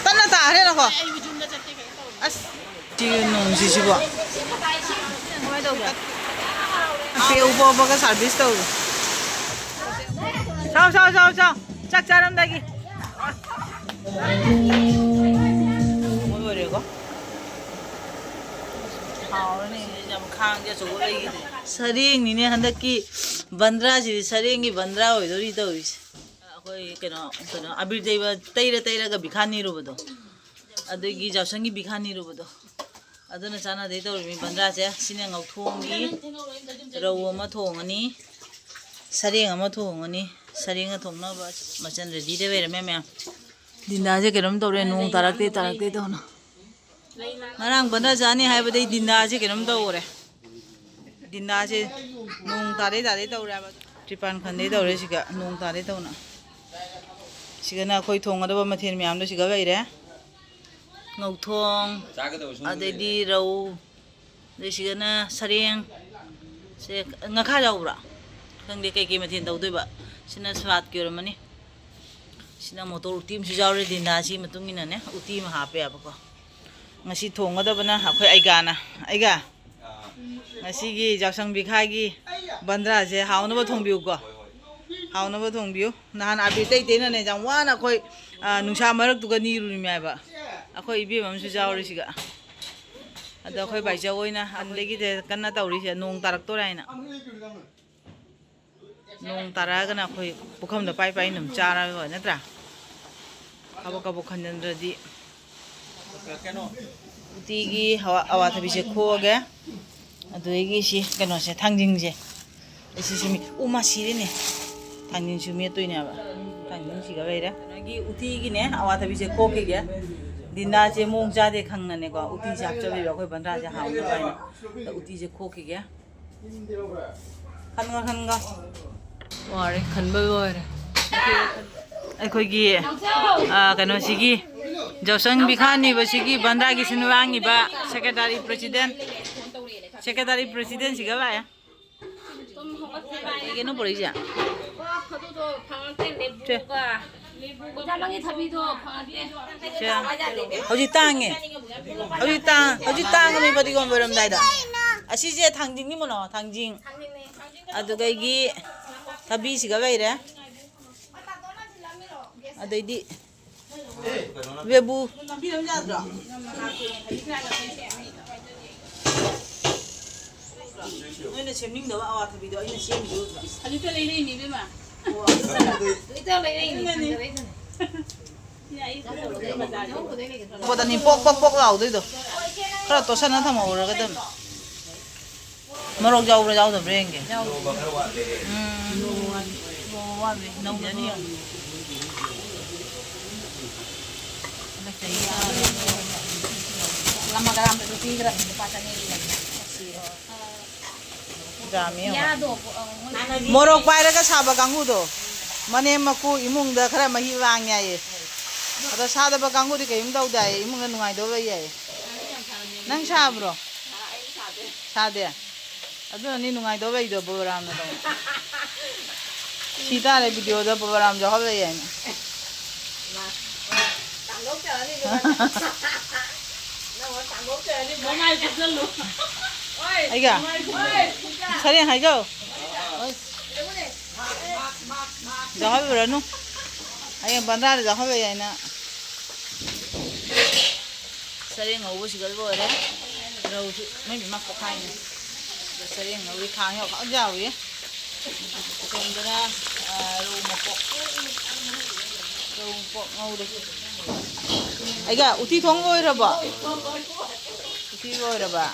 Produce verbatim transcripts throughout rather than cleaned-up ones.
ꯀꯟꯅ ꯇꯥꯈ꯭ꯔꯦꯅꯀꯣ꯫ ꯑꯁ, ꯁꯤ ꯅꯣꯡꯁꯤꯁꯤꯕꯣ꯫ ꯑꯄꯦ ꯎꯄꯣꯕꯒ ꯁꯥꯔꯚꯤꯁ ꯇꯧꯔꯤ꯫ ꯁꯥꯎ, ꯁꯥꯎ, ꯁꯥꯎ, ꯁꯥꯎ꯫ ꯆꯥꯛ ꯆꯥꯔꯝꯗꯥꯏꯒꯤ꯫ ꯃꯣꯏ ꯑꯣꯏꯔꯦꯀꯣ꯫ ꯍꯥꯎꯔꯅꯤ꯫ ꯌꯥꯝ ꯈꯥꯡꯁꯦ ꯑꯆꯧꯕ ꯂꯩꯈꯤꯗꯦ꯫ ꯁꯔꯦꯡꯅꯤꯅꯦ ꯍꯟꯗꯛꯀꯤ ꯕꯟꯗ꯭ꯔꯥꯁꯤꯗꯤ, ꯁꯔꯦꯡꯒꯤ ꯕꯟꯗ꯭ꯔꯥ ꯑꯣꯏꯗꯣꯔꯤ ꯇꯧꯔꯤꯁꯦ꯫ ꯑꯩꯈꯣꯏ ꯀꯩꯅꯣ, ꯀꯩꯅꯣ, ꯑꯕꯤꯔ ꯇꯩꯕ, ꯇꯩꯔ ꯇꯩꯔꯒ ꯕꯤꯈꯥ ꯅꯤꯔꯨꯕꯗꯣ, ꯑꯗꯨꯒꯤ ꯖꯥꯎꯁꯪꯒꯤ ꯕꯤꯈꯥ ꯅꯤꯔꯨꯕꯗꯣ, ꯑꯗꯨꯅ ꯆꯥꯟꯅꯗꯩ ꯇꯧꯔꯤꯕꯅꯤ ꯕꯟꯗ꯭ꯔꯥꯁꯦ꯫ ꯁꯤꯅ ꯉꯧꯊꯣꯡꯒꯤ ꯔꯧ ꯑꯃ ꯊꯣꯡꯉꯅꯤ, ꯁꯔꯦꯡ ꯑꯃ ꯊꯣꯡꯉꯅꯤ꯫ ꯁꯔꯦꯡꯒ ꯊꯣꯡꯅꯕ ꯃꯆꯜ ꯔꯦꯗꯤꯗ ꯂꯩꯔꯝꯃꯦ ꯃꯌꯥꯝ꯫ ꯗꯤꯟꯗꯥꯁꯦ ꯀꯩꯅꯣꯝ ꯇꯧꯔꯦ, ꯅꯣꯡ ꯇꯥꯔꯛꯇꯦ ꯇꯥꯔꯛꯇꯦ ꯇꯧꯅ꯫ ꯉꯔꯥꯡ ꯕꯟꯗ꯭ꯔꯥ ꯆꯥꯅꯤ ꯍꯥꯏꯕꯗꯩ ꯗꯤꯟꯗꯥꯁꯦ ꯀꯩꯅꯣꯝ ꯇꯧꯔꯦ꯫ ꯗꯤꯟꯗꯥꯁꯦ ꯅꯣꯡ ꯇꯥꯗꯩ ꯇꯥꯗꯩ ꯇꯧꯔꯦ ꯍꯥꯏꯕ꯫ ꯇ꯭ꯔꯤꯄꯥꯟ ꯈꯟꯗꯩ ꯇꯧꯔꯦ ꯁꯤꯒ, ꯅꯣꯡ ꯇꯥꯗꯩ ꯇꯧꯅ꯫ ꯁꯤꯒꯅ ꯑꯩꯈꯣꯏ ꯊꯣꯡꯒꯗꯕ ꯃꯊꯦꯜ ꯃꯌꯥꯝꯗꯣ ꯁꯤꯒ ꯂꯩꯔꯦ꯫ ꯉꯧꯊꯣꯡ, ꯆꯥꯒꯗꯕ ꯁꯣꯝꯗ ꯑꯗꯩꯗꯤ ꯂꯩꯔꯦ꯫ ꯔꯧ, ꯑꯗꯩ ꯁꯤꯒꯅ ꯁꯔꯦꯡ, ꯁꯦ ꯉꯥꯈꯥ ꯌꯥꯎꯕ꯭ꯔꯥ? ꯈꯪꯗꯦ ꯀꯩꯀꯩ ꯃꯊꯦꯜ ꯇꯧꯗꯣꯏꯕ꯫ ꯁꯤꯅ ꯁꯂꯥꯠꯀꯤ ꯑꯣꯏꯔꯝꯃꯅꯤ꯫ ꯁꯤꯅ ꯃꯣꯇꯣꯔ ꯎꯇꯤ ꯑꯃꯁꯨ ꯌꯥꯎꯔꯦ, ꯗꯤꯟꯗꯥꯁꯤ ꯃꯇꯨꯡ ꯏꯟꯅꯅꯦ ꯎꯇꯤ ꯑꯃ ꯍꯥꯞꯄꯦꯕꯀꯣ꯫ ꯉꯁꯤ ꯊꯣꯡꯒꯗꯕꯅ ꯑꯩꯈꯣꯏ ꯑꯩꯒꯥꯅ, ꯑꯩꯒꯥ, ꯉꯁꯤꯒꯤ ꯌꯥꯎꯁꯪ ꯕꯤꯈꯥꯒꯤ ꯕꯟꯗ꯭ꯔꯥꯁꯦ ꯍꯥꯎꯅꯕ ꯊꯣꯡꯕꯤꯌꯨꯀꯣ꯫ ꯍꯥꯎꯅꯕ ꯊꯣꯡꯕꯤꯌꯨ꯫ ꯅꯍꯥꯟ ꯑꯕꯤꯔ ꯇꯩ ꯇꯩꯅꯅꯦ ꯌꯥꯝ ꯋꯥꯅ ꯑꯩꯈꯣꯏ, ꯑ, ꯅꯨꯡꯁꯥ ꯃꯔꯛꯇꯨꯒ ꯅꯤꯔꯨꯔꯤꯃꯦ ꯍꯥꯏꯕ꯫ ꯑꯩꯈꯣꯏ ꯏꯕꯦꯝꯃ ꯑꯃꯁꯨ ꯌꯥꯎꯔꯤ ꯁꯤꯒ꯫ ꯑꯗꯣ ꯑꯩꯈꯣꯏ ꯕꯥꯏꯆꯧ ꯍꯣꯏꯅ ꯑꯗꯨꯗꯒꯤꯗꯤ ꯀꯟꯅ ꯇꯧꯔꯤꯁꯦ, ꯅꯣꯡ ꯇꯥꯔꯛꯇꯣꯔꯦ ꯍꯥꯏꯅ꯫ ꯅꯣꯡ ꯇꯥꯔꯛꯑꯒꯅ ꯑꯩꯈꯣꯏ ꯄꯨꯈꯝꯗ ꯄꯥꯏ ꯄꯥꯏ ꯑꯗꯨꯝ ꯆꯥꯔꯒ, ꯅꯠꯇ꯭ꯔꯥ? ꯀꯕꯛ ꯀꯕꯛ ꯈꯟꯖꯟꯗ꯭ꯔꯗꯤ꯫ ꯎꯇꯤꯒꯤ ꯍꯋꯥ-, ꯑꯋꯥꯊꯕꯤꯁꯦ ꯈꯣꯛꯑꯒꯦ꯫ ꯑꯗꯨꯗꯒꯤ ꯁꯤ ꯀꯩꯅꯣꯁꯦ, ꯊꯥꯡꯖꯤꯡꯁꯦ, ꯑꯩ ꯁꯤꯁꯨ ꯃꯤ-, ꯎ ꯃꯥ ꯁꯤꯔꯦꯅꯦ꯫ ꯊꯥꯡꯖꯤꯡꯁꯨ ꯃꯦꯠꯇꯣꯏꯅꯦꯕ꯫ ꯊꯥꯡꯖꯤꯡꯁꯤꯒ ꯂꯩꯔꯦ꯫ ꯀꯩꯅꯣꯒꯤ ꯎꯇꯤꯒꯤꯅꯦ, ꯑꯋꯥꯊꯕꯤꯁꯦ ꯈꯣꯛꯈꯤꯒꯦ꯫ ꯗꯤꯟꯗꯥꯁꯦ ꯃꯑꯣꯡ ꯆꯥꯗꯦ ꯈꯪꯅꯅꯦꯀꯣ, ꯎꯇꯤꯁꯦ ꯍꯥꯞꯆꯕꯤꯕ ꯑꯩꯈꯣꯏ ꯕꯟꯗ꯭ꯔꯥꯁꯦ ꯍꯥꯎꯅꯕ ꯍꯥꯏꯅ꯫ ꯑꯗ ꯎꯇꯤꯁꯦ ꯈꯣꯛꯈꯤꯒꯦ꯫ ꯈꯟꯒ, ꯈꯟꯒ꯫ ꯋꯥꯔꯦ, ꯈꯟꯕ ꯂꯣꯏꯔꯦ꯫ ꯑꯩꯈꯣꯏꯒꯤ, ꯑ, ꯀꯩꯅꯣꯁꯤꯒꯤ, ꯌꯥꯎꯁꯪ ꯕꯤꯈꯥ ꯅꯤꯕꯁꯤꯒꯤ ꯕꯟꯗ꯭ꯔꯥꯒꯤ ꯁꯤꯟ ꯂꯥꯡꯉꯤꯕ ꯁꯦꯀ꯭ꯔꯦꯇꯔꯤ ꯄ꯭ꯔꯦꯁꯤꯗꯦꯟ, ꯁꯦꯀ꯭ꯔꯦꯇꯔꯤ ꯄ꯭ꯔꯦꯁꯤꯗꯦꯟꯁꯤꯒ ꯂꯥꯛꯑꯦ꯫ ꯀꯩꯒꯤꯅꯣ ꯄꯨꯔꯛꯏꯁꯦ? ꯁꯦ꯫ ꯁꯦ꯫ ꯍꯧꯖꯤꯛ ꯇꯥꯡꯉꯦ꯫ ꯍꯧꯖꯤꯛ ꯇꯥꯡ-, ꯍꯧꯖꯤꯛ ꯇꯥꯡꯉꯕꯅꯤ ꯐꯗꯤꯒꯣꯝ ꯂꯣꯏꯔꯝꯗꯥꯏꯗ꯫ ꯑꯁꯤꯁꯦ ꯊꯥꯡꯖꯤꯡꯅꯤ ꯃꯣꯅꯣ, ꯊꯥꯡꯖꯤꯡ꯫ ꯑꯗꯨꯗꯒꯤ ꯊꯕꯤꯁꯤꯒ ꯂꯩꯔꯦ꯫ ꯑꯗꯩꯗꯤ ꯕꯦꯕꯨ꯫ ꯅꯣꯏꯅ ꯁꯦꯝꯅꯤꯡꯗꯕ ꯑꯋꯥꯊꯕꯤꯗꯣ ꯑꯩꯅ ꯁꯦꯝꯃꯤꯗꯨ ꯎꯗ꯭ꯔꯣ? ꯍꯧꯖꯤꯛꯇ ꯂꯩꯔꯛꯏꯅꯤ, ꯏꯕꯦꯝꯃ꯫ ꯑꯣ, ꯑꯗꯨ ꯍꯧꯖꯤꯛꯇ ꯂꯩꯔꯛꯏꯅꯤ, ꯑꯗꯨꯅꯅꯤ꯫ ꯐꯪꯗꯕꯩꯗꯨꯅꯤ꯫ ꯄꯣꯠ ꯑꯅꯤ ꯄꯣꯛ ꯄꯣꯛ ꯄꯣꯛ ꯂꯥꯎꯗꯣꯏꯗꯣ꯫ ꯈꯔ ꯇꯣꯠꯁꯟꯅ ꯊꯝꯍꯧꯔꯒꯗꯕꯅꯤ꯫ ꯃꯣꯔꯣꯛ ꯌꯥꯎꯕ꯭ꯔꯥ ꯌꯥꯎꯗꯕ꯭ꯔꯥ ꯌꯦꯡꯒꯦ꯫ ꯎꯝ꯫ ꯅꯧꯅꯅꯤ ꯌꯦꯡꯉꯨ꯫ ꯍꯟꯗꯛ ꯆꯍꯤ ꯆꯥꯔꯦ꯫ ꯒ꯭ꯔꯥꯝ ꯌꯥꯝꯃꯤ꯫ ꯃꯣꯔꯣꯛ ꯄꯥꯏꯔꯒ ꯁꯥꯕ ꯀꯥꯡꯕꯨꯗꯣ, ꯃꯅꯦꯝ ꯃꯀꯨ ꯏꯃꯨꯡꯗ ꯈꯔ ꯃꯍꯤ ꯂꯥꯡ ꯌꯥꯏꯌꯦ꯫ ꯑꯗꯣ ꯁꯥꯗꯕ ꯀꯥꯡꯕꯨꯗꯤ ꯀꯩꯝ ꯇꯧꯗꯦ ꯍꯥꯏꯌꯦ, ꯏꯃꯨꯡꯗ ꯅꯨꯡꯉꯥꯏꯗꯧ ꯂꯩ ꯌꯥꯏꯌꯦ꯫ ꯅꯪ ꯁꯥꯕ꯭ꯔꯣ? ꯁꯥꯗꯦ? ꯑꯗꯨꯅꯅꯤ ꯅꯨꯡꯉꯥꯏꯗꯧ ꯂꯩꯗꯣ ꯕꯕꯔꯥꯝꯅ ꯇꯧ꯫ ꯁꯤ ꯇꯥꯔꯦ ꯚꯤꯗꯤꯑꯣꯗ ꯕꯕꯔꯥꯝ ꯌꯥꯎꯍꯜꯂ ꯌꯥꯏꯅ꯫ ꯃꯃꯥꯏ ꯀꯨꯞꯁꯜꯂꯨ꯫ ꯑꯩꯒ? ꯁꯔꯦꯡ ꯍꯥꯏꯒꯣ꯫ ꯌꯥꯎꯍꯜꯂꯨꯔꯅꯨ꯫ ꯍꯌꯦꯡ ꯕꯟꯗ꯭ꯔꯥꯗ ꯌꯥꯎꯍꯜꯂ ꯌꯥꯏꯅ꯫ ꯆꯔꯦꯡ ꯉꯧꯕꯁꯤꯒ ꯂꯣꯏꯔꯦ꯫ ꯔꯧꯁꯨ ꯃꯩ ꯃꯩꯃ ꯄꯣꯛꯈꯥꯏꯅꯤ꯫ ꯑꯗ ꯆꯔꯦꯡ ꯉꯧꯔꯤ ꯈꯥꯡ ꯌꯥꯎ ꯈꯥꯡ ꯌꯥꯎꯔꯤ꯫ ꯑꯁꯣꯝꯗꯅ, ꯑ, ꯔꯧ ꯃꯀꯣꯛ꯫ ꯔꯧ ꯃꯀꯣꯛ ꯉꯧꯔꯤ꯫ ꯑꯩꯒ ꯎꯇꯤ ꯊꯣꯡ ꯂꯣꯏꯔꯕꯣ? ꯎꯇꯤ ꯂꯣꯏꯔꯕ?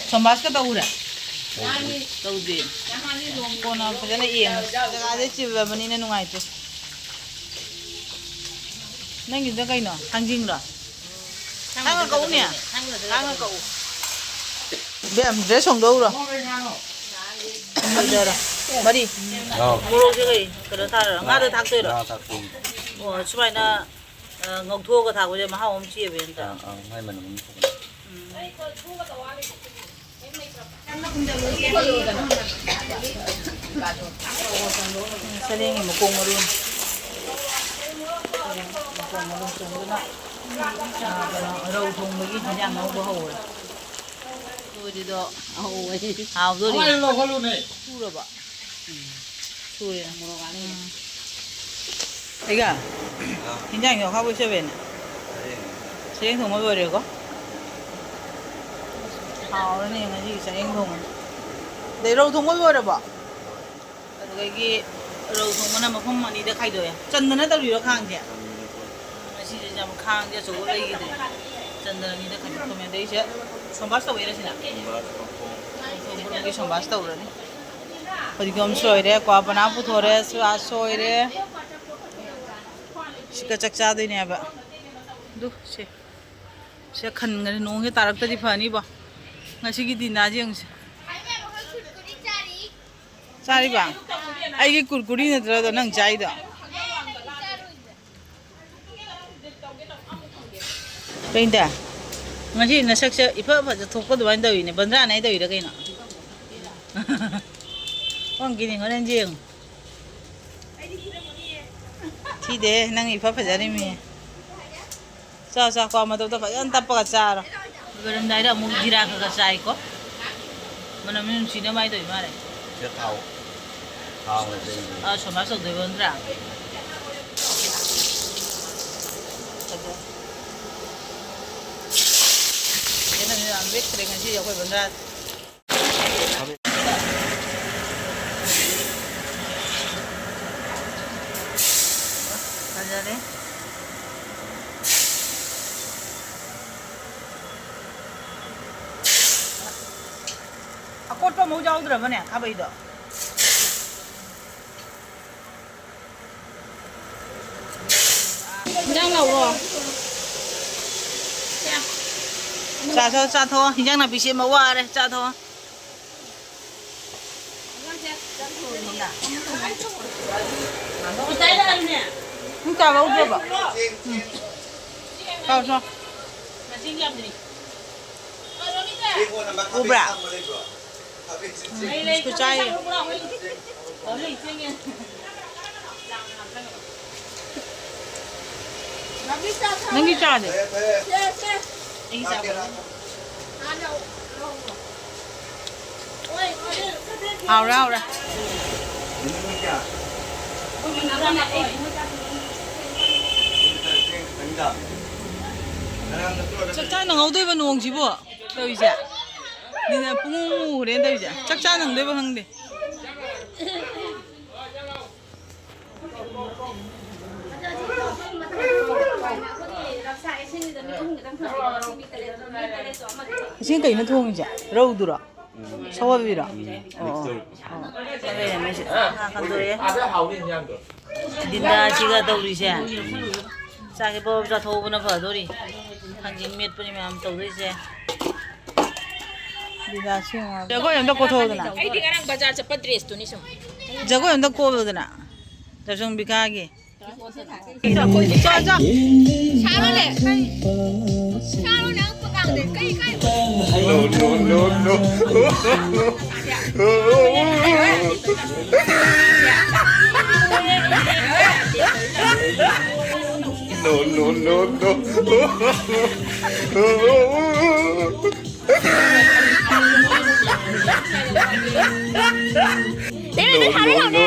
ꯁꯣꯝꯕꯥꯁꯀ ꯇꯧꯔꯦ? ꯇꯧꯗꯦ꯫ ꯀꯣꯟꯅ ꯐꯖꯅ ꯌꯦꯡꯉꯁꯤ꯫ ꯖꯒꯥꯁꯦ ꯆꯤꯜꯂꯕꯅꯤꯅ ꯅꯨꯡꯉꯥꯏꯇꯦ꯫ ꯅꯪꯒꯤꯗ ꯀꯩꯅꯣ? ꯊꯥꯡꯖꯤꯡꯔꯣ? ꯊꯥꯡꯅ ꯀꯛꯎꯅꯦ꯫ ꯊꯥꯡꯅ ꯀꯛꯎ꯫ ꯏꯕꯦꯝ, dress ꯍꯣꯡꯗꯣꯛꯎꯔꯣ꯫ ꯐꯖꯔꯦ꯫ ꯃꯔꯤ꯫ ꯑꯥꯎ꯫ ꯃꯣꯔꯣꯛꯁꯦ ꯀꯩ? ꯀꯩꯅꯣ ꯊꯥꯛꯑꯣꯏꯔꯣ? ꯉꯥꯗ ꯊꯥꯛꯇꯣꯏꯔꯣ? ꯉꯥ ꯊꯥꯛꯇꯣꯏꯅꯤ꯫ ꯑꯣ, ꯁꯨꯃꯥꯏꯅ, ꯑ, ꯉꯧꯊꯣꯛꯑꯒ ꯊꯥꯛꯄꯁꯦ ꯃꯍꯥꯎ ꯑꯃ ꯆꯦꯟꯕꯅꯦ ꯅꯠꯇ꯭ꯔꯥ? ꯑꯥ, ꯑꯥ, ꯃꯥꯏ ꯃꯅꯝ ꯑꯃ ꯊꯣꯛꯄꯅꯦ꯫ ꯎꯝ꯫ ꯁꯔꯦꯡꯒꯤ ꯃꯈꯣꯡ ꯃꯔꯨ꯫ ꯃꯈꯣꯡ ꯃꯔꯨ ꯆꯣꯡꯗꯨꯅ, ꯑ, ꯀꯩꯅꯣ, ꯔꯧ ꯊꯣꯡꯕꯒꯤ ꯍꯤꯟꯖꯥꯡ ꯉꯧꯕ ꯍꯧꯔꯦ꯫ ꯁꯣꯏꯔꯤꯗꯣ ꯍꯥꯎꯋꯦ꯫ ꯍꯥꯎꯗꯣꯔꯤ꯫ ꯀꯃꯥꯏꯅ ꯂꯧꯈꯠꯂꯨꯅꯦ? ꯁꯨꯔꯕ? ꯁꯨꯔꯦ꯫ ꯎꯝ꯫ ꯑꯩꯒ? ꯑꯥ꯫ ꯍꯤꯟꯖꯥꯡꯁꯨ ꯑꯍꯥꯎꯕ ꯁꯦꯝꯃꯦꯅꯦ꯫ ꯁꯔꯦꯡ꯫ ꯁꯔꯦꯡ ꯊꯣꯡꯕ ꯂꯣꯏꯔꯦꯀꯣ? ꯍꯥꯎꯔꯅꯤ ꯉꯁꯤꯒꯤ ꯁꯔꯦꯡ ꯊꯣꯡꯕ꯫ ꯑꯗꯩ ꯔꯧ ꯊꯣꯡꯕ ꯂꯣꯏꯔꯕꯣ? ꯑꯗꯨꯗꯒꯤ ꯔꯧ ꯊꯣꯡꯕꯅ ꯃꯐꯝ ꯑꯅꯤꯗ ꯈꯥꯏꯗꯣꯛꯑꯦ꯫ ꯆꯟꯗꯅ ꯇꯧꯔꯤꯔꯣ ꯈꯥꯡꯁꯦ? ꯉꯁꯤꯁꯦ ꯌꯥꯝ ꯈꯥꯡꯁꯦ ꯑꯆꯧꯕ ꯂꯩꯈꯤꯗ꯭ꯔꯦ꯫ ꯆꯟꯗꯅ ꯑꯅꯤꯗ ꯈꯥꯏꯗꯣꯛꯑꯝꯃꯦ꯫ ꯑꯗꯩꯁꯦ ꯁꯣꯝꯕꯥꯁ ꯇꯧꯕꯩꯔ ꯁꯤꯅ? ꯁꯣꯝꯕꯥꯁ ꯇꯧꯔꯅꯤ꯫ ꯐꯗꯤꯒꯣꯝ ꯁꯣꯏꯔꯦ, ꯀ꯭ꯋꯥ ꯄꯅꯥ ꯄꯨꯊꯣꯔꯦ, ꯆꯨꯖꯥꯛ ꯁꯣꯏꯔꯦ꯫ ꯁꯤꯒ ꯆꯥꯛ ꯆꯥꯗꯣꯏꯅꯦꯕ꯫ ꯑꯗꯨ ꯁꯦ, ꯁꯦ ꯈꯟꯈ꯭ꯔꯦ꯫ ꯅꯣꯡꯁꯦ ꯇꯥꯔꯛꯇꯗꯤ ꯐꯅꯤꯕꯣ꯫ ꯉꯁꯤꯒꯤ ꯗꯤꯟꯅꯥꯁꯦ ꯌꯦꯡꯉꯨꯁꯦ꯫ ꯆꯥꯔꯤꯕ? ꯑꯩꯒꯤ ꯀꯨꯔꯀꯨꯔꯤ ꯅꯠꯇ꯭ꯔꯣ ꯑꯗꯣ ꯅꯪ ꯆꯥꯏꯗꯣ? ꯀꯩꯅꯣꯗ? ꯉꯁꯤ ꯅꯁꯛꯁꯦ ꯏꯐ ꯐꯖ ꯊꯣꯛꯄ ꯑꯗꯨꯃꯥꯏꯅ ꯇꯧꯋꯤꯅꯦ꯫ ꯕꯟꯗ꯭ꯔꯥꯅ ꯍꯥꯏ ꯇꯧꯔꯤꯔ ꯀꯩꯅꯣ? ꯈꯪꯗꯦꯅꯦ, ꯍꯣꯔꯦꯟ ꯌꯦꯡꯉꯨ꯫ ꯊꯤꯗꯦ, ꯅꯪ ꯏꯐ ꯐꯖꯔꯤꯃꯤ꯫ ꯆꯥ, ꯆꯥ, ꯀ꯭ꯋꯥ ꯃꯇꯣꯛꯇ ꯐꯖꯅ ꯇꯞꯄꯒ ꯆꯥꯔꯣ꯫ ꯂꯣꯏꯔꯝꯗꯥꯏꯗ ꯑꯃꯨꯛ ꯖꯤꯔꯥ ꯈꯔ ꯈꯔ ꯆꯥꯏꯀꯣ꯫ ꯃꯅꯝ ꯅꯨꯡꯁꯤꯅꯕ ꯍꯥꯏ ꯇꯧꯔꯤ ꯃꯥꯜꯂꯦ꯫ ꯁꯤꯗ ꯊꯥꯎ꯫ ꯊꯥꯎ ꯅꯠꯇꯦ꯫ ꯑꯥ, ꯁꯣꯃꯥ ꯇꯧꯗꯣꯏꯕ ꯅꯠꯇ꯭ꯔꯥ? ꯑꯗꯣ ꯀꯩꯅꯣ ꯌꯥꯝ ꯂꯤꯛꯈ꯭ꯔꯦ ꯉꯁꯤ ꯑꯩꯈꯣꯏ ꯕꯟꯗ꯭ꯔꯥ꯫ ꯐꯖꯔꯦ꯫ ꯑꯀꯣꯠꯄ ꯑꯃꯨꯛ ꯌꯥꯎꯗ꯭ꯔꯕꯅꯦ ꯈꯥꯕꯩꯗꯣ? ꯏꯟꯖꯥꯡ ꯂꯧꯔꯣ꯫ ꯆꯥꯊꯣꯛ, ꯆꯥꯊꯣꯛ꯫ ꯏꯟꯖꯥꯡ ꯅꯥꯄꯤ ꯁꯦꯝꯕ ꯋꯥꯔꯦ꯫ ꯆꯥꯊꯣꯛ꯫ ꯅꯪ ꯆꯥ ꯂꯧꯗ꯭ꯔꯕꯣ? ꯎꯝ꯫ ꯆꯥꯎ, ꯆꯥꯎ꯫ ꯎꯕ꯭ꯔꯥ? ꯕꯤꯁꯀꯨꯠ ꯆꯥꯏꯌꯦ꯫ ꯅꯪꯒꯤ ꯆꯥꯗꯤ? ꯍꯥꯎꯔꯦ, ꯍꯥꯎꯔꯦ꯫ ꯆꯥꯛ ꯆꯥ ꯅꯪꯍꯧꯗꯣꯏꯕ ꯅꯣꯡꯁꯤꯕꯨ ꯇꯧꯔꯤꯁꯦ꯫ ꯅꯤꯅ ꯄꯨꯡꯃꯨ ꯃꯨꯔꯦꯅ ꯇꯧꯔꯤꯁꯦ꯫ ꯆꯥꯛ ꯆꯥ ꯅꯪꯗꯣꯏꯕ ꯈꯪꯗꯦ꯫ ꯏꯁꯤꯡ ꯀꯩꯅꯣ ꯊꯣꯡꯉꯤꯁꯦ? ꯔꯧꯗꯨꯔꯣ? ꯁꯧꯍꯜꯂꯤꯔꯣ? ꯎꯝ, ꯑꯣ, mix ꯇꯧꯔꯤ꯫ ꯑꯣ꯫ ꯂꯩꯔꯝꯃꯦ ꯁꯤ꯫ ꯉꯥ ꯈꯟꯗꯣꯛꯑꯦ꯫ ꯗꯤꯟꯗꯥꯁꯤꯒ ꯇꯧꯔꯤꯁꯦ꯫ ꯆꯥꯛꯁꯦ ꯄꯞ ꯄꯞ ꯆꯥꯊꯣꯛꯍꯧꯕꯅ ꯐꯗꯣꯔꯤ꯫ ꯊꯥꯡꯖꯤꯡ ꯃꯦꯠꯄꯅꯤ ꯃꯌꯥꯝ ꯇꯧꯗꯣꯏꯁꯦ꯫ ꯗꯤꯟꯗꯥꯁꯤ ꯌꯦꯡꯉꯣ꯫ ꯖꯒꯣꯏ ꯑꯝꯇ ꯀꯣꯊꯣꯛꯎꯗꯅ꯫ ꯑꯩꯗꯤ ꯉꯔꯥꯡ ꯕꯖꯥꯔ ꯆꯠꯄ dress ꯇꯨꯅꯤ ꯁꯨꯝ꯫ ꯖꯒꯣꯏ ꯑꯝꯇ ꯀꯣꯜꯂꯨꯗꯅ꯫ ꯗꯥꯆꯧꯕꯤꯀꯥꯒꯤ꯫ ꯆꯣ, ꯆꯣ꯫ ꯁꯥꯔꯣꯅꯦ꯫ ꯁꯥꯔꯣꯅꯦ, ꯑꯉꯛꯄ ꯀꯥꯡꯗ ꯀꯩ ꯀꯥꯏ? No, no, no, no. No, no, no, no. ꯅꯦꯅꯦ, ꯅꯦꯅꯦ, ꯊꯥꯔ ꯂꯥꯎꯅꯦ꯫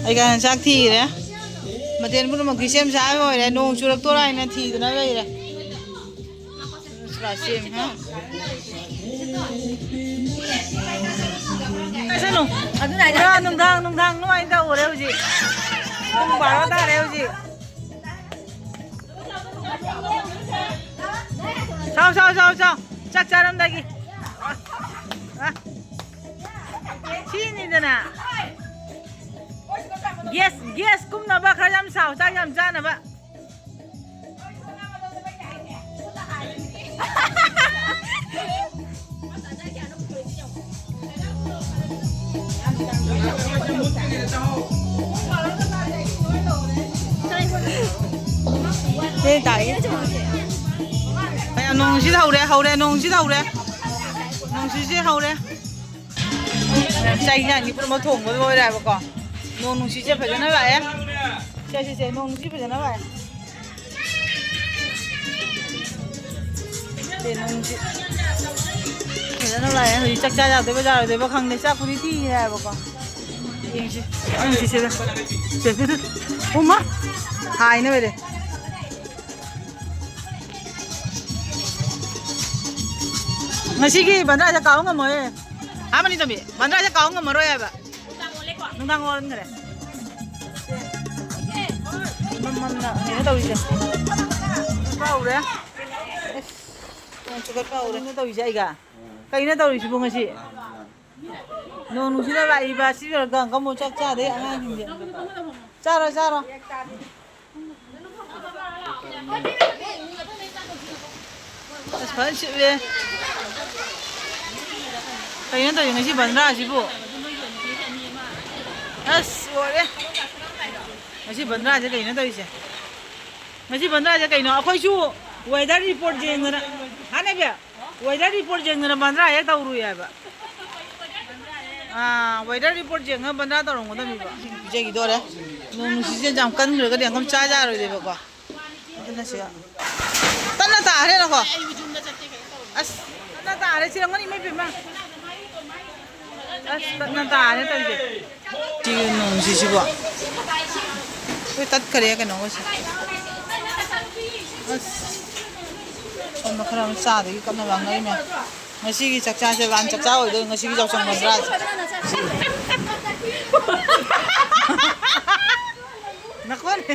ꯑꯩ ꯀꯥꯏꯅ ꯆꯥꯛ ꯊꯤꯔꯦ꯫ ꯃꯊꯦꯜ ꯄꯨꯝꯅꯃꯛꯀꯤ ꯁꯦꯝ ꯁꯥꯕ ꯑꯣꯏꯔꯦ꯫ ꯅꯣꯡ ꯆꯨꯔꯛꯇꯣꯔꯥ ꯍꯥꯏꯅ ꯊꯤꯗꯅ ꯂꯩꯔꯦ꯫ ꯁꯦꯝ, ꯍꯥ? ꯀꯩꯁꯅꯨ꯫ ꯑꯗꯨꯅ ꯍꯥꯏꯗꯤ ꯄꯨꯔꯥ ꯅꯨꯡꯗꯥꯡ, ꯅꯨꯡꯗꯥꯡ ꯅꯨꯡꯉꯥꯏꯅ ꯇꯧꯔꯦ ꯍꯧꯖꯤꯛ꯫ ꯄꯨꯡ ꯕꯥꯔꯣ ꯇꯥꯔꯦ ꯍꯧꯖꯤꯛ꯫ ꯁꯥꯎ, ꯁꯥꯎ, ꯁꯥꯎ, ꯁꯥꯎ꯫ ꯆꯥꯛ ꯆꯥꯔꯝꯗꯥꯏꯒꯤ꯫ ꯑ꯫ ꯁꯤꯅꯤꯗꯅ꯫ Gas, gas ꯀꯨꯝꯅꯕ ꯈꯔ ꯌꯥꯝ ꯁꯥꯎ, ꯆꯥꯛ ꯌꯥꯝ ꯆꯥꯅꯕ꯫ ꯁꯦ ꯇꯥꯏꯌꯦ꯫ ꯀꯌꯥ ꯅꯣꯡ ꯅꯨꯡꯁꯤꯠ ꯍꯧꯔꯦ, ꯍꯧꯔꯦ, ꯅꯣꯡ ꯅꯨꯡꯁꯤꯠ ꯍꯧꯔꯦ꯫ ꯅꯣꯡ ꯅꯨꯡꯁꯤꯠꯁꯦ ꯍꯧꯔꯦ꯫ ꯆꯥꯛ ꯏꯟꯖꯥꯡꯗꯤ ꯄꯨꯝꯅꯃꯛ ꯊꯣꯡꯕ ꯂꯣꯏꯔꯦ ꯍꯥꯏꯕꯀꯣ꯫ ꯅꯣꯡ ꯅꯨꯡꯁꯤꯠꯁꯦ ꯐꯖꯅ ꯂꯥꯛꯑꯦ꯫ ꯁꯦ, ꯁꯦ, ꯁꯦ, ꯅꯣꯡ ꯅꯨꯡꯁꯤꯠ ꯐꯖꯅ ꯂꯥꯛꯑꯦ꯫ ꯁꯦ, ꯅꯣꯡ ꯅꯨꯡꯁꯤꯠ ꯐꯖꯅ ꯂꯥꯛꯑꯦ꯫ ꯍꯧꯖꯤꯛ ꯆꯥꯛ ꯆꯥ ꯌꯥꯗꯣꯏꯕ ꯌꯥꯔꯣꯏꯗꯣꯏꯕ ꯈꯪꯗꯦ꯫ ꯆꯥꯛꯄꯨꯗꯤ ꯊꯤꯔꯦ ꯍꯥꯏꯕꯀꯣ꯫ ꯌꯦꯡꯁꯤ꯫ ꯌꯦꯡꯁꯤ ꯁꯤꯗ꯫ ꯁꯦ, ꯁꯦ, ꯁꯦ꯫ ꯎꯃ! ꯍꯥꯏꯅ ꯂꯩꯔꯦ꯫ ꯉꯁꯤꯒꯤ ꯕꯟꯗ꯭ꯔꯥꯁꯦ ꯀꯥꯎ ꯉꯝꯃꯣꯏꯌꯦ꯫ ꯍꯥ, ꯃꯅꯤꯇꯣꯝꯕꯤ? ꯕꯟꯗ꯭ꯔꯥꯁꯦ ꯀꯥꯎ ꯉꯝꯃꯔꯣꯏ ꯍꯥꯏꯕ꯫ ꯅꯨꯡꯗꯥꯡ ꯑꯣꯟꯈ꯭ꯔꯦ꯫ ꯃꯝ ꯃꯝꯅ ꯀꯩꯅꯣ ꯇꯧꯔꯤꯁꯦ꯫ ꯐꯥꯎꯔꯦ꯫ ꯑꯁ, ꯅꯣꯡ ꯆꯨꯈꯠꯄ ꯍꯧꯔꯦ꯫ ꯀꯩꯅꯣ ꯇꯧꯔꯤꯁꯦ ꯑꯩꯒ? ꯀꯩꯅꯣ ꯇꯧꯔꯤꯁꯤꯕꯨ ꯉꯁꯤ? ꯅꯣꯡ ꯅꯨꯡꯁꯤꯠꯅ ꯂꯥꯛꯏꯕ ꯑꯁꯤ ꯂꯣꯏꯔꯒ ꯑꯃꯨꯛ ꯆꯥꯛ ꯆꯥꯗꯣꯏ ꯑꯉꯥꯡꯁꯤꯡꯁꯦ꯫ ꯆꯥꯔꯣ, ꯆꯥꯔꯣ꯫ ꯑꯁ, ꯐꯖꯅ ꯁꯤꯠꯂꯦ꯫ ꯀꯩꯅꯣ ꯇꯧꯔꯤꯁꯦ ꯉꯁꯤ ꯕꯟꯗ꯭ꯔꯥꯁꯤꯕꯨ? ꯑꯁ, ꯂꯣꯏꯔꯦ꯫ ꯉꯁꯤ ꯕꯟꯗ꯭ꯔꯥꯁꯦ ꯀꯩꯅꯣ ꯇꯧꯔꯤꯁꯦ? ꯉꯁꯤ ꯕꯟꯗ꯭ꯔꯥꯁꯦ ꯀꯩꯅꯣ? ꯑꯩꯈꯣꯏꯁꯨ weather report ꯌꯦꯡꯗꯅ, ꯍꯥ, ꯅꯦꯕꯦ? Weather report ꯌꯦꯡꯗꯅ ꯕꯟꯗ꯭ꯔꯥ ꯍꯦꯛ ꯇꯧꯔꯨꯏ ꯍꯥꯏꯕ꯫ ꯑꯥ, weather report ꯌꯦꯡꯉꯒ ꯕꯟꯗ꯭ꯔꯥ ꯇꯧꯔꯝꯒꯗꯕꯅꯤꯕ꯫ ꯄꯤꯖꯈꯤꯗꯣꯔꯦ꯫ ꯅꯣꯡ ꯅꯨꯡꯁꯤꯠꯁꯦ ꯌꯥꯝ ꯀꯟꯈ꯭ꯔꯒꯗꯤ ꯌꯥꯝ ꯀꯟꯅ ꯆꯥ ꯌꯥꯔꯣꯏꯗꯣꯏꯕꯀꯣ꯫ ꯑꯗꯨꯅ ꯁꯤꯗ ꯇꯟꯅ ꯇꯥꯈ꯭ꯔꯦꯅꯀꯣ꯫ ꯑꯁ, ꯇꯟꯅ ꯇꯥꯔꯦ, ꯁꯤꯔꯝꯒꯅꯤ, ꯏꯃꯩ ꯄꯦꯝꯃ꯫ ꯑꯁ, ꯇꯠꯅ ꯇꯥꯔꯦ ꯇꯧꯔꯤꯁꯦ꯫ ꯁꯤꯒꯤ ꯅꯣꯡꯁꯤꯁꯨꯀꯣ꯫ ꯂꯣꯏ ꯇꯠꯈꯔꯦ ꯀꯩꯅꯣꯒꯁꯦ꯫ ꯑꯁ꯫ ꯁꯣꯝꯗ ꯈꯔ ꯑꯃ ꯆꯥꯗꯒꯤ ꯀꯟꯅ ꯂꯥꯡꯅꯔꯤ ꯃꯌꯥꯝ꯫ ꯉꯁꯤꯒꯤ ꯆꯥꯛꯆꯥꯁꯦ ꯂꯥꯟ ꯆꯥꯛꯆꯥ ꯑꯣꯏꯗꯣꯏ ꯉꯁꯤꯒꯤ ꯌꯥꯎꯁꯪ ꯕꯟꯗ꯭ꯔꯥꯁꯦ꯫ ꯅꯈꯣꯏꯅꯦ꯫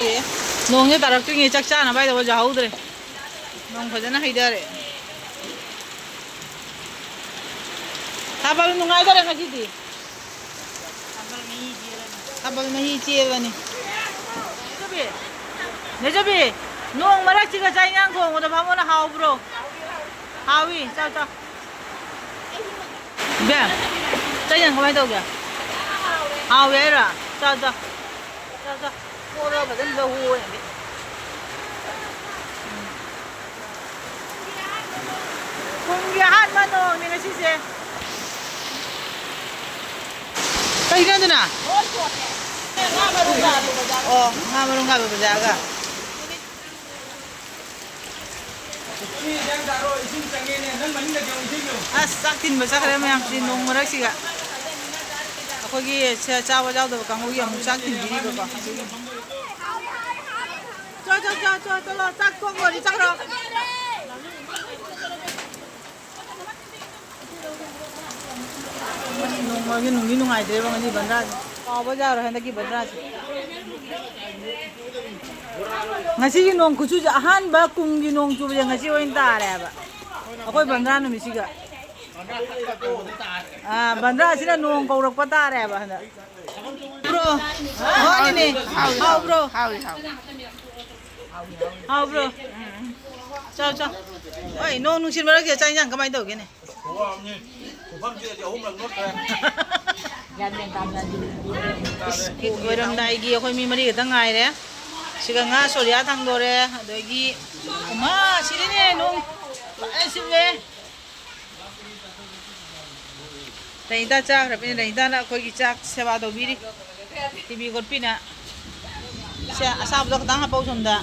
ꯑꯦ, ꯅꯣꯡꯁꯦ ꯇꯥꯔꯛꯇ꯭ꯔꯤꯉꯩ ꯆꯥꯛ ꯆꯥꯅꯕ ꯍꯥꯏꯗꯣ ꯌꯥꯍꯧꯗ꯭ꯔꯦ꯫ ꯅꯣꯡ ꯐꯖꯅ ꯍꯩꯊꯔꯦ꯫ ꯊꯥꯕꯜ ꯅꯨꯡꯉꯥꯏꯗꯣꯔꯦ ꯉꯁꯤꯗꯤ꯫ ꯊꯥꯕꯜ ꯃꯍꯤ ꯆꯦꯜꯂꯅꯤ꯫ ꯅꯦꯖꯕꯤ, ꯅꯣꯡ ꯃꯔꯛꯁꯤꯒ ꯆꯥꯛ ꯏꯟꯖꯥꯡ ꯊꯣꯡꯕꯗꯣ ꯚꯥꯃꯣꯅ ꯍꯥꯎꯕ꯭ꯔꯣ? ꯍꯥꯎꯏ, ꯆꯥꯎ, ꯆꯥꯎ꯫ ꯏꯕꯦꯝ, ꯆꯩꯅ ꯀꯃꯥꯏꯅ ꯇꯧꯒꯦ? ꯍꯥꯎꯋꯦ ꯍꯥꯏꯔꯣ? ꯆꯥꯎ, ꯆꯥꯎ꯫ ꯆꯥꯎ, ꯆꯥꯎ꯫ ꯀꯣꯠꯂꯣ, ꯐꯖꯅ ꯂꯧꯍꯧꯋꯣ ꯌꯥꯅꯤ꯫ ꯀꯨꯝꯒꯤ ꯑꯍꯥꯟꯕ ꯅꯣꯡꯅꯤ ꯉꯁꯤꯁꯦ꯫ ꯀꯩꯅꯣ ꯑꯗꯨꯅ? ꯑꯣ, ꯉꯥ ꯃꯔꯨꯝ ꯉꯥꯏꯕ ꯕꯖꯥꯔꯒ꯫ ꯑꯁ, ꯆꯥꯛ ꯊꯤꯟꯕ ꯆꯠꯈ꯭ꯔꯦ ꯃꯌꯥꯝꯁꯤ ꯅꯣꯡ ꯃꯔꯛꯁꯤꯒ꯫ ꯑꯩꯈꯣꯏꯒꯤ ꯁꯦ ꯆꯥꯕ ꯌꯥꯎꯗꯕ ꯀꯥꯡꯕꯨꯒꯤ ꯑꯃꯨꯛ ꯆꯥꯛ ꯊꯤꯟꯕꯤꯔꯤꯕꯀꯣ꯫ ꯑꯗꯨꯒꯤ ꯆꯣ, ꯆꯣ, ꯆꯣ, ꯆꯣ, ꯆꯠꯂꯣ, ꯆꯥꯛ ꯊꯣꯡ ꯂꯣꯏꯔꯗꯤ ꯆꯠꯈ꯭ꯔꯣ꯫ ꯅꯣꯡꯃꯒꯤ ꯅꯨꯡꯗꯤ ꯅꯨꯡꯉꯥꯏꯇ꯭ꯔꯦꯕ ꯉꯁꯤ ꯕꯟꯗ꯭ꯔꯥꯁꯦ꯫ ꯀꯥꯎꯕ ꯌꯥꯔꯣꯏ ꯍꯟꯗꯛꯀꯤ ꯕꯟꯗ꯭ꯔꯥꯁꯦ꯫ ꯉꯁꯤꯒꯤ ꯅꯣꯡ ꯈꯨꯆꯨꯁꯦ ꯑꯍꯥꯟꯕ ꯀꯨꯝꯒꯤ ꯅꯣꯡ ꯆꯨꯕꯁꯦ ꯉꯁꯤ ꯑꯣꯏꯅ ꯇꯥꯔꯦꯕ꯫ ꯑꯩꯈꯣꯏ ꯕꯟꯗ꯭ꯔꯥ ꯅꯨꯃꯤꯠꯁꯤꯒ꯫ ꯑꯥ, ꯕꯟꯗ꯭ꯔꯥꯁꯤꯅ ꯅꯣꯡ ꯀꯧꯔꯛꯄ ꯇꯥꯔꯦꯕ ꯍꯟꯗꯛ꯫ ꯕ꯭ꯔꯣ, ꯍꯣꯏꯅꯦ꯫ ꯍꯥꯎꯕ꯭ꯔꯣ? ꯍꯥꯎꯏ, ꯍꯥꯎꯏ꯫ ꯍꯥꯎꯕ꯭ꯔꯣ? ꯆꯥꯎ, ꯆꯥꯎ꯫ ꯍꯣꯏ, ꯅꯣꯡ ꯅꯨꯡꯁꯤꯠ ꯃꯔꯛꯁꯤꯗ ꯆꯥꯛ ꯏꯟꯁꯥꯡ ꯀꯃꯥꯏꯅ ꯇꯧꯒꯦꯅꯦ? ꯄꯨꯈꯝꯁꯤꯗꯗꯤ ꯑꯍꯨꯝꯂꯛ ꯂꯣꯠꯈ꯭ꯔꯦ꯫ ꯏꯁ, ꯂꯣꯏꯔꯝꯗꯥꯏꯒꯤ ꯑꯩꯈꯣꯏ ꯃꯤ ꯃꯔꯤ ꯈꯛꯇ ꯉꯥꯏꯔꯦ꯫ ꯁꯤꯒ ꯉꯥ ꯁꯣꯔꯤꯌꯥ ꯊꯥꯡꯗꯣꯔꯦ, ꯑꯗꯒꯤ ꯎꯃꯥ, ꯁꯤꯔꯦꯅꯦ, ꯅꯣꯡ ꯐꯖꯅ ꯁꯤꯠꯂꯦ꯫ ꯔꯅꯤꯇꯥ ꯆꯥꯈ꯭ꯔꯕꯅꯤ꯫ ꯔꯅꯤꯇꯥꯅ ꯑꯩꯈꯣꯏꯒꯤ ꯆꯥꯛ ꯁꯦꯕꯥ ꯇꯧꯕꯤꯔꯤ꯫ ꯇꯤꯚꯤ ꯀꯣꯠꯄꯤꯅ꯫ ꯁꯦ, ꯑꯁꯥꯕꯗꯣ ꯈꯤꯇꯪ ꯍꯥꯞꯄꯧ ꯁꯣꯝꯗ꯫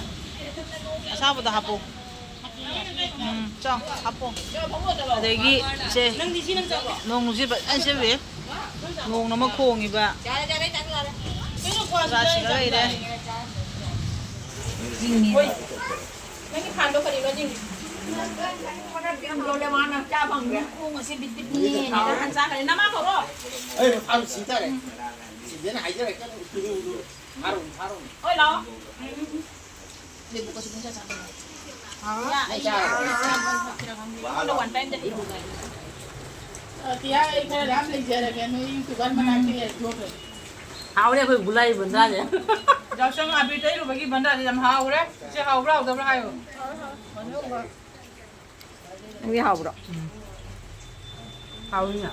ꯑꯁꯥꯕꯗꯣ ꯍꯥꯞꯄꯧ꯫ ꯎꯝ, ꯆꯥꯎ, ꯍꯥꯞꯄꯣ꯫ ꯑꯗꯒꯤ ꯁꯦ, ꯅꯣꯡ ꯅꯨꯡꯁꯤꯠ ꯐꯖꯅ ꯁꯤꯠꯂꯤ꯫ ꯅꯣꯡꯅ ꯑꯃ ꯈꯣꯡꯉꯤꯕ꯫ ꯆꯥꯁꯤꯒ ꯂꯩꯔꯦ꯫ ꯅꯪꯒꯤ ꯐꯥꯟꯗꯣ ꯀꯔꯤꯅꯣ ꯌꯦꯡꯉꯤ꯫ ꯈꯣꯡ ꯑꯁꯤ ꯕꯤꯠ ꯕꯤꯠꯅꯦ꯫ ꯅꯃꯥ ꯀꯧꯔꯣ꯫ ꯑꯩ ꯃꯊꯥ ꯁꯤ ꯇꯥꯔꯦ꯫ ꯁꯤꯗꯅ ꯍꯥꯏꯖꯔꯛꯀꯅꯨ꯫ ꯎꯔꯨ, ꯎꯔꯨ꯫ ꯐꯥꯔꯨꯅꯨ, ꯐꯥꯔꯨꯅꯨ꯫ ꯍꯣꯏ, ꯂꯥꯛꯑꯣ꯫ ꯂꯦꯕꯨ ꯀꯁꯨ ꯄꯨꯡꯆꯥ ꯆꯥꯗꯕ꯫ ꯌꯥ, ꯑꯩ ꯅꯪ ꯆꯥꯔꯕꯣ? ꯋꯥꯟ ꯇꯥꯏꯝꯗ ꯍꯩꯔꯨ꯫ ꯑ, ꯇꯤꯌꯥ, ꯑꯩ ꯈꯔ ꯂꯥꯞ ꯂꯩꯖꯔꯒꯦ, ꯅꯣꯏ ꯌꯨꯇ꯭ꯌꯨꯕꯔ ꯃꯅꯥꯛꯇ ꯂꯩꯔ ꯇꯣꯛꯈ꯭ꯔꯦ꯫ ꯍꯥꯎꯔꯦ ꯑꯩꯈꯣꯏ ꯒꯨꯂꯥꯏ ꯕꯟꯗ꯭ꯔꯥꯁꯦ꯫ ꯌꯥꯎꯁꯪ ꯑꯕꯤꯔ ꯇꯩꯔꯨꯕꯒꯤ ꯕꯟꯗ꯭ꯔꯥꯁꯦ ꯌꯥꯝ ꯍꯥꯎꯔꯦ꯫ ꯏꯆꯦ, ꯍꯥꯎꯕ꯭ꯔꯥ ꯍꯥꯎꯗꯕ꯭ꯔꯥ ꯍꯥꯏꯌꯣ꯫ ꯅꯪꯗꯤ ꯍꯥꯎꯕ꯭ꯔꯣ? ꯍꯥꯎꯏꯅ꯫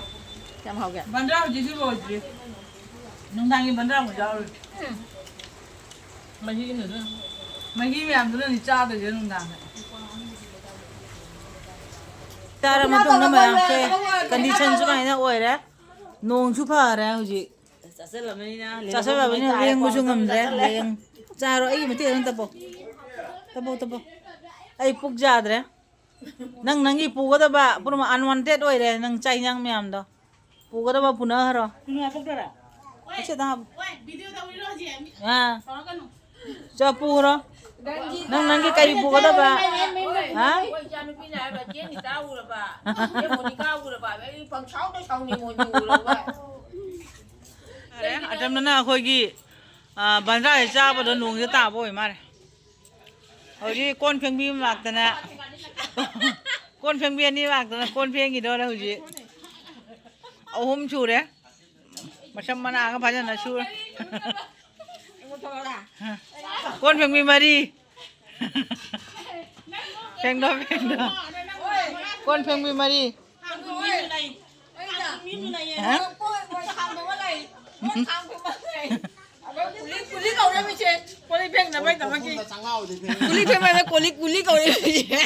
ꯀꯌꯥꯝ ꯍꯥꯎꯒꯦ? ꯕꯟꯗ꯭ꯔꯥ ꯍꯧꯖꯤꯛꯁꯨ ꯂꯣꯏꯗ꯭ꯔꯤ꯫ ꯅꯨꯡꯗꯥꯡꯒꯤ ꯕꯟꯗ꯭ꯔꯥ ꯑꯃꯨꯛ ꯌꯥꯎꯔꯤ꯫ ꯎꯝ꯫ ꯃꯍꯤꯅ ꯑꯗꯨꯝ, ꯃꯍꯤ ꯃꯌꯥꯝꯗꯨꯅꯅꯤ ꯆꯥꯗꯣꯏꯁꯦ ꯅꯨꯡꯗꯥꯡꯗ꯫ ꯆꯥꯔ ꯃꯇꯨꯡꯗ ꯃꯌꯥꯝꯁꯦ condition ꯁꯨꯃꯥꯏꯅ ꯑꯣꯏꯔꯦ꯫ ꯅꯣꯡꯁꯨ ꯐꯔꯦ ꯍꯧꯖꯤꯛ꯫ ꯆꯥꯁꯜꯂꯕꯅꯤꯅ ꯆꯥꯁꯜꯂꯕꯅꯤꯅ ꯂꯦꯡꯕꯁꯨ ꯉꯝꯗ꯭ꯔꯦ꯫ ꯂꯦꯡ-, ꯆꯥꯔꯣ, ꯑꯩꯒꯤ ꯃꯇꯦꯡ ꯑꯗꯨꯝ ꯇꯞꯄꯣ꯫ ꯇꯞꯄꯣ, ꯇꯞꯄꯣ꯫ ꯑꯩ ꯄꯨꯛ ꯌꯥꯗ꯭ꯔꯦ꯫ ꯅꯪ ꯅꯪꯒꯤ ꯄꯨꯒꯗꯕ ꯄꯨꯝꯅꯃꯛ unwanted ꯑꯣꯏꯔꯦ, ꯅꯪ ꯆꯥꯛ ꯏꯟꯖꯥꯡ ꯃꯌꯥꯝꯗꯣ꯫ ꯄꯨꯒꯗꯕ ꯄꯨꯅꯈ꯭ꯔꯣ꯫ ꯀꯩꯅꯣ ꯍꯥꯄꯛꯇꯣꯏꯔꯥ? ꯑꯁꯤꯗ ꯍꯥꯞꯄꯨ꯫ ꯑꯥ꯫ ꯆꯥ ꯄꯨꯈ꯭ꯔꯣ꯫ ꯅꯪ ꯅꯪꯒꯤ ꯀꯔꯤ ꯄꯨꯒꯗꯕ? ꯍꯥ? ꯑꯩꯈꯣꯏ ꯏꯆꯥꯅꯨꯄꯤꯅ ꯍꯥꯏꯕ, "ꯆꯦ ꯅꯤꯇꯥ ꯎꯔꯕ? ꯆꯦ ꯃꯣꯅꯤꯀꯥ ꯎꯔꯕ?" ꯑꯩ ꯄꯪꯁꯥꯎꯗ ꯁꯥꯎꯅꯤꯡꯉꯣ ꯎꯔꯕ꯫ ꯐꯔꯦ, ꯑꯇꯝꯅꯅ ꯑꯩꯈꯣꯏꯒꯤ, ꯑ, ꯕꯟꯗ꯭ꯔꯥꯁꯦ ꯆꯥꯕꯗꯣ ꯅꯣꯡꯁꯦ ꯇꯥꯕ ꯑꯣꯏ ꯃꯥꯜꯂꯦ꯫ ꯍꯧꯖꯤꯛ ꯀꯣꯟ ꯐꯦꯡꯕꯤ ꯑꯃ ꯂꯥꯛꯇꯅ꯫ ꯀꯣꯟ ꯐꯦꯡꯕꯤ ꯑꯅꯤ ꯂꯥꯛꯇꯅ ꯀꯣꯟ ꯐꯦꯡꯈꯤꯗꯧꯔꯦ ꯍꯧꯖꯤꯛ꯫ ꯑꯍꯨꯝ ꯁꯨꯔꯦ꯫ ꯃꯁꯝ ꯃꯅꯥꯒ ꯐꯖꯅ ꯁꯨꯔꯦ꯫ ꯀꯣꯟ ꯐꯦꯡꯕꯤ ꯃꯔꯤ꯫ ꯐꯦꯡꯗꯣꯛ, ꯐꯦꯡꯗꯣꯛ꯫ ꯀꯣꯟ ꯐꯦꯡꯕꯤ ꯃꯔꯤ꯫ ꯍꯥ? ꯀꯨꯂꯤ, ꯀꯨꯂꯤ ꯀꯧꯔꯦ ꯃꯤꯁꯦ꯫ ꯀꯣꯜ ꯂꯤꯛ ꯐꯦꯡꯅꯕꯩꯗꯃꯛꯀꯤ꯫ ꯀꯨꯂꯤ ꯐꯦꯡꯕꯗ ꯀꯣꯜ ꯂꯤꯛ ꯀꯨꯂꯤ ꯀꯧꯔꯦ ꯃꯤꯁꯦ꯫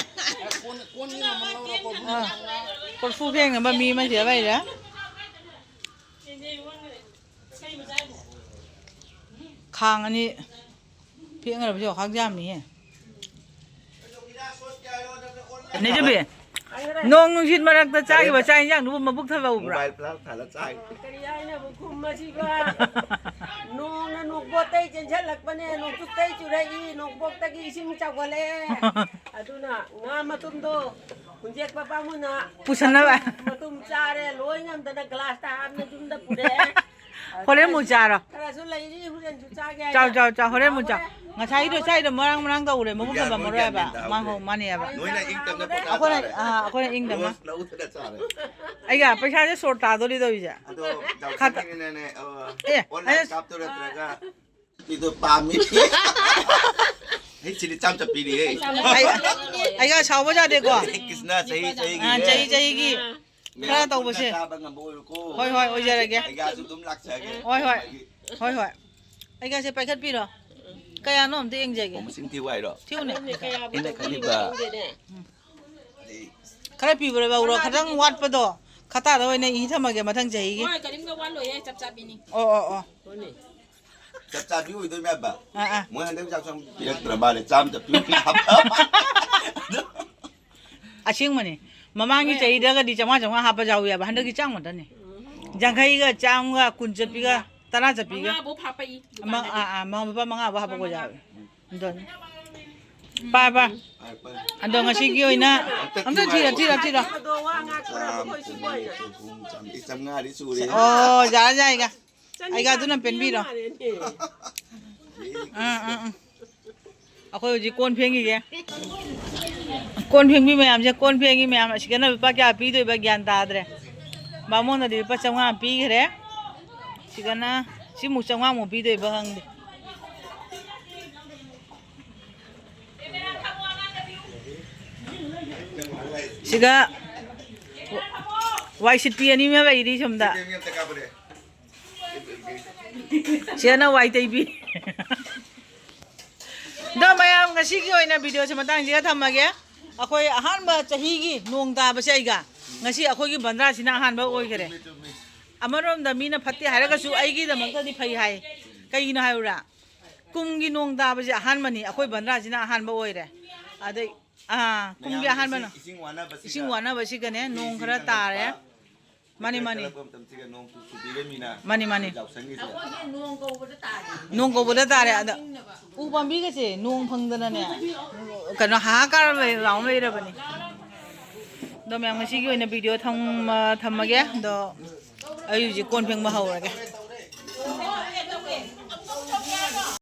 ꯑꯥ꯫ ꯀꯣꯔꯐꯨ ꯐꯦꯡꯅꯕ ꯃꯤ ꯑꯃ ꯁꯤꯗ ꯂꯩꯔꯦ꯫ ꯈꯥꯡ ꯑꯅꯤ ꯐꯦꯡꯅꯕꯁꯦ ꯋꯥꯈꯜ ꯌꯥꯝꯃꯤꯍꯦ꯫ ꯅꯦꯖꯕꯤ, ꯅꯣꯡ ꯅꯨꯡꯁꯤꯠ ꯃꯔꯛꯇ ꯆꯥꯈꯤꯕ ꯆꯥꯛ ꯏꯟꯖꯥꯡꯗꯨꯕꯨ ꯃꯕꯨꯛ ꯊꯜꯍꯧꯕ꯭ꯔꯥ? ꯃꯣꯕꯥꯏꯜ ꯄ꯭ꯂꯥꯟ ꯊꯥꯜꯂ ꯆꯥꯏ꯫ ꯀꯔꯤ ꯍꯥꯏꯅꯕ ꯈꯨꯝ ꯑꯁꯤꯕ? ꯅꯣꯡꯅ ꯅꯣꯡꯄꯣꯛꯇꯩ ꯆꯦꯟꯁꯤꯜꯂꯛꯄꯅꯦ, ꯅꯣꯡꯆꯨꯞꯇꯩ ꯆꯨꯔꯛꯏ, ꯅꯣꯡꯄꯣꯛꯇꯒꯤ ꯏꯁꯤꯡ ꯆꯥꯎꯈꯠꯂꯦ꯫ ꯑꯗꯨꯅ ꯉꯥ ꯃꯇꯨꯝꯗꯣ ꯍꯨꯟꯖꯦꯛꯄ ꯄꯥꯝꯃꯨꯅ ꯄꯨꯁꯟꯅꯕ꯫ ꯃꯇꯨꯝ ꯆꯥꯔꯦ, ꯂꯣꯏ ꯉꯝꯗꯅ ꯒ꯭ꯂꯥꯁꯇ ꯍꯥꯞꯅ ꯌꯨꯝꯗ ꯄꯨꯔꯛꯑꯦ꯫ ꯍꯣꯔꯦꯟ ꯑꯃꯨꯛ ꯆꯥꯔꯣ꯫ ꯈꯔꯁꯨ ꯂꯩꯔꯤ, ꯍꯣꯔꯦꯟꯁꯨ ꯆꯥꯒꯦ ꯍꯥꯏꯅ꯫ ꯆꯥꯎ, ꯆꯥꯎ, ꯆꯥꯎ, ꯍꯣꯔꯦꯟ ꯑꯃꯨꯛ ꯆꯥꯎ꯫ ꯍꯣꯔꯦꯟ꯫ ꯉꯁꯥꯏꯗꯣ ꯆꯥꯏꯗꯣ ꯃꯔꯥꯡ ꯃꯔꯥꯡ ꯇꯧꯔꯦ, ꯃꯕꯨꯛ ꯌꯥ, ꯐꯕ ꯃꯔꯣꯏ ꯃꯔꯣꯏ ꯍꯥꯏꯕ꯫ ꯌꯥ, ꯃꯥ ꯍꯣ, ꯃꯥꯅꯦ ꯍꯥꯏꯕ꯫ ꯅꯣꯏꯅ ꯏꯪ ꯇꯞꯅ ꯄꯣꯊꯥ ꯑꯩꯈꯣꯏꯅ, ꯇꯥꯔꯦ꯫ ꯑꯥ, ꯑꯩꯈꯣꯏꯅ ꯏꯪ ꯇꯞꯅ꯫ ꯔꯣꯁ ꯂꯧꯗꯅ ꯆꯥꯔꯦ꯫ ꯑꯩꯒ ꯄꯩꯁꯥꯁꯦ ꯁꯣꯔꯠ ꯇꯥꯗꯣꯔꯤ ꯇꯧꯔꯤꯁꯦ꯫ ꯑꯗꯣ, ꯈꯠꯇ-, ꯗꯥꯎꯁꯟꯒꯤꯅꯅꯦ, ꯑ, ꯑꯦ, ꯑꯣꯟꯂꯥꯏꯟ ꯑꯩꯅ ꯀꯥꯞꯇꯣꯏꯔꯥ ꯅꯠꯇ꯭ꯔꯒ ꯁꯤꯗꯣ ꯄꯥꯝꯃꯤ꯫ ꯍꯩ ꯆꯤꯂꯤ ꯆꯥꯝ ꯆꯠꯄꯤꯔꯤꯌꯦ꯫ ꯑꯩ, ꯑꯩꯒ ꯁꯥꯎꯕ ꯌꯥꯗꯦꯀꯣ꯫ ꯀ꯭ꯔꯤꯁꯅ ꯆꯍꯤ ꯆꯍꯤꯒꯤ ꯑꯥ, ꯆꯍꯤ ꯆꯍꯤꯒꯤ ꯃꯌꯥꯝ ꯈꯔ ꯇꯧꯕꯁꯦ꯫ ꯄꯨꯟꯅ ꯆꯥꯕ ꯉꯝꯕ ꯑꯣꯏꯔꯣꯀꯣ꯫ ꯍꯣꯏ, ꯍꯣꯏ, ꯑꯣꯏꯖꯔꯒꯦ꯫ ꯑꯩꯒꯥꯁꯨ ꯑꯗꯨꯝ ꯂꯥꯛꯆꯒꯦ꯫ ꯍꯣꯏ, ꯍꯣꯏ꯫ ꯍꯣꯏ, ꯍꯣꯏ꯫ ꯑꯩꯒꯥꯁꯦ ꯄꯥꯏꯈꯠꯄꯤꯔꯣ꯫ ꯀꯌꯥꯅꯣ ꯑꯝꯇ ꯌꯦꯡꯖꯒꯦ꯫ ꯑꯣ, ꯃꯁꯤꯡ ꯊꯤꯌꯨ ꯍꯥꯏꯔꯣ? ꯊꯤꯌꯨꯅꯦ꯫ ꯀꯌꯥꯕꯨ ꯑꯩꯅ ꯈꯜꯂꯤꯕ꯫ ꯈꯪꯗꯦꯅꯦ꯫ ꯈꯔ ꯄꯤꯕ꯭ꯔ ꯂꯧꯔꯣ, ꯈꯇꯪ ꯋꯥꯠꯄꯗꯣ꯫ ꯈꯇꯥꯗ ꯑꯣꯏꯅ ꯏ ꯊꯝꯃꯒꯦ ꯃꯊꯪ ꯆꯍꯤꯒꯤ꯫ ꯍꯣꯏ, ꯀꯔꯤꯝꯇ ꯋꯥꯠꯂꯣꯏꯌꯦ, ꯆꯞ ꯆꯥꯕꯤꯅꯤ꯫ ꯑꯣ, ꯑꯣ, ꯑꯣ꯫ ꯍꯣꯏꯅꯦ꯫ ꯆꯞ ꯆꯥꯕꯤ ꯑꯣꯏꯗꯣꯏꯅꯦ ꯍꯥꯏꯕ꯫ ꯑꯥ, ꯑꯥ꯫ ꯃꯣꯏ ꯍꯟꯗꯛ ꯆꯥꯛꯁꯨ ꯌꯥꯝ ꯄꯤꯔꯛꯇ꯭ꯔ ꯃꯥꯜꯂꯦ, ꯆꯥꯝ ꯆꯞꯄꯤ ꯑꯣꯏꯅ ꯍꯥꯞꯄ꯫ ꯑꯁꯦꯡꯕꯅꯦ꯫ ꯃꯃꯥꯡꯒꯤ ꯆꯍꯤꯗꯒꯗꯤ ꯆꯥꯝꯃꯉꯥ ꯆꯥꯝꯃꯉꯥ ꯍꯥꯞꯄ ꯌꯥꯎꯋꯦꯕ, ꯍꯟꯗꯛꯇꯤ ꯆꯥꯝꯃ ꯈꯛꯇꯅꯦ꯫ ꯌꯥꯡꯈꯩꯒ ꯆꯥꯝꯃꯒ ꯀꯨꯟ ꯆꯠꯄꯤꯒ ꯇꯔꯥ ꯆꯠꯄꯤꯒ꯫ ꯃꯉꯥꯕꯨ ꯍꯥꯞꯄꯛꯏ ꯑꯃ, ꯗꯨꯀꯥꯟꯗꯗꯤ꯫ ꯑꯥ, ꯑꯥ, ꯃꯥ ꯂꯨꯄꯥ ꯃꯉꯥ ꯐꯥꯎ ꯍꯥꯞꯄꯛꯄ ꯌꯥꯎꯋꯦ꯫ ꯑꯗꯨꯅꯤ꯫ ꯄꯥꯏ, ꯄꯥꯏ꯫ ꯑꯗꯣ ꯉꯁꯤꯒꯤ ꯑꯣꯏꯅ ꯑꯝꯇ ꯑꯝꯇ ꯊꯤꯔꯣ, ꯊꯤꯔꯣ, ꯊꯤꯔꯣ꯫ ꯑꯗꯣ ꯋꯥ ꯉꯥꯡ ꯈꯔ ꯑꯩꯈꯣꯏ ꯁꯤ ꯆꯥꯝ, ꯀꯣꯏꯅ꯫ ꯆꯍꯨꯝ, ꯆꯥꯝ-, ꯑꯩ ꯆꯥꯝꯃꯉꯥꯗꯤ ꯁꯨꯔꯦ꯫ ꯑꯣ, ꯌꯥꯔꯦ, ꯌꯥꯔꯦ, ꯏꯀꯥ꯫ ꯑꯩꯒ ꯑꯗꯨꯅ ꯄꯦꯟꯕꯤꯔꯣ꯫ ꯆꯅꯤꯄꯥꯟꯗꯤ ꯃꯥꯜꯂꯦꯅꯦ꯫ ꯑꯥ, ꯑꯥ, ꯑꯥ꯫ ꯑꯩꯈꯣꯏ ꯍꯧꯖꯤꯛ ꯀꯣꯟ ꯐꯦꯡꯈꯤꯒꯦ꯫ ꯀꯣꯟ ꯐꯦꯡꯕꯤ ꯃꯌꯥꯝꯁꯦ, ꯀꯣꯟ ꯐꯦꯡꯉꯤ ꯃꯌꯥꯝ ꯑꯁꯤꯒꯅ ꯂꯨꯄꯥ ꯀꯌꯥ ꯄꯤꯗꯣꯏꯕ ꯒ꯭ꯌꯥꯟ ꯇꯥꯗ꯭ꯔꯦ꯫ ꯕꯥꯃꯣꯟꯅꯗꯤ ꯂꯨꯄꯥ ꯆꯥꯝꯃꯉꯥ ꯄꯤꯈ꯭ꯔꯦ꯫ ꯁꯤꯒꯅ ꯁꯤꯃꯨꯛ ꯆꯥꯝꯃꯉꯥꯃꯨꯛ ꯄꯤꯗꯣꯏꯕ ꯈꯪꯗꯦ꯫ ꯁꯤꯒ ꯋꯥꯏ ꯁꯤꯠꯄꯤ ꯑꯅꯤ ꯑꯃ ꯂꯩꯔꯤ ꯁꯣꯝꯗ꯫ ꯁꯤꯅ ꯋꯥꯏ ꯇꯩꯕꯤ꯫ ꯑꯗꯣ ꯃꯌꯥꯝ, ꯉꯁꯤꯒꯤ ꯑꯣꯏꯅ ꯚꯤꯗꯤꯑꯣꯁꯦ ꯃꯇꯥꯡꯁꯤꯗ ꯊꯝꯃꯒꯦ꯫ ꯑꯩꯈꯣꯏ ꯑꯍꯥꯟꯕ ꯆꯍꯤꯒꯤ ꯅꯣꯡ ꯇꯥꯕꯁꯦ ꯑꯩꯒ ꯉꯁꯤ ꯑꯩꯈꯣꯏꯒꯤ ꯕꯟꯗ꯭ꯔꯥꯁꯤꯅ ꯑꯍꯥꯟꯕ ꯑꯣꯏꯈꯔꯦ꯫ ꯑꯃꯔꯣꯝꯗ ꯃꯤꯅ ꯐꯠꯇꯦ ꯍꯥꯏꯔꯒꯁꯨ ꯑꯩꯒꯤꯗꯃꯛꯇꯗꯤ ꯐꯩ ꯍꯥꯏ꯫ ꯀꯩꯒꯤꯅꯣ ꯍꯥꯏꯔꯨꯔꯥ? ꯀꯨꯝꯒꯤ ꯅꯣꯡ ꯇꯥꯕꯁꯦ ꯑꯍꯥꯟꯕꯅꯤ, ꯑꯩꯈꯣꯏ ꯕꯟꯗ꯭ꯔꯥꯁꯤꯅ ꯑꯍꯥꯟꯕ ꯑꯣꯏꯔꯦ꯫ ꯑꯗꯩ, ꯑꯥ, ꯀꯨꯝꯒꯤ ꯃꯌꯥꯝ ꯑꯍꯥꯟꯕꯅ꯫ ꯏꯁꯤꯡ, ꯏꯁꯤꯡ ꯋꯥꯅꯕꯁꯤꯒ ꯏꯁꯤꯡ ꯋꯥꯅꯕꯁꯤꯒꯅꯦ, ꯅꯣꯡ ꯈꯔ ꯇꯥꯔꯦ꯫ ꯃꯥꯅꯤ, ꯃꯥꯅꯤ꯫ ꯀꯔꯛꯄ ꯃꯇꯝꯁꯤꯒ ꯅꯣꯡ ꯆꯨꯕꯤꯔꯃꯤꯅ ꯃꯥꯅꯤ, ꯃꯥꯅꯤ꯫ ꯌꯥꯎꯁꯪꯒꯤꯁꯦ꯫ ꯅꯣꯡ ꯀꯧꯕꯗ ꯇꯥꯔꯦ꯫ ꯑꯗ ꯎ ꯄꯥꯝꯕꯤꯒꯁꯦ ꯅꯣꯡ ꯐꯪꯗꯅꯅꯦ, ꯀꯩꯅꯣ, ꯍꯥꯍꯥꯀꯥꯔ ꯂꯩ-, ꯂꯥꯎ ꯂꯩꯔꯕꯅꯤ꯫ ꯑꯗꯣ ꯃꯌꯥꯝ, ꯉꯁꯤꯒꯤ ꯑꯣꯏꯅ ꯚꯤꯗꯤꯑꯣ ꯊꯝꯃ-, ꯊꯝꯃꯒꯦ꯫ ꯑꯗꯣ ꯑꯩ ꯍꯧꯖꯤꯛ ꯀꯣꯟ ꯐꯦꯡꯕ ꯍꯧꯔꯒꯦ꯫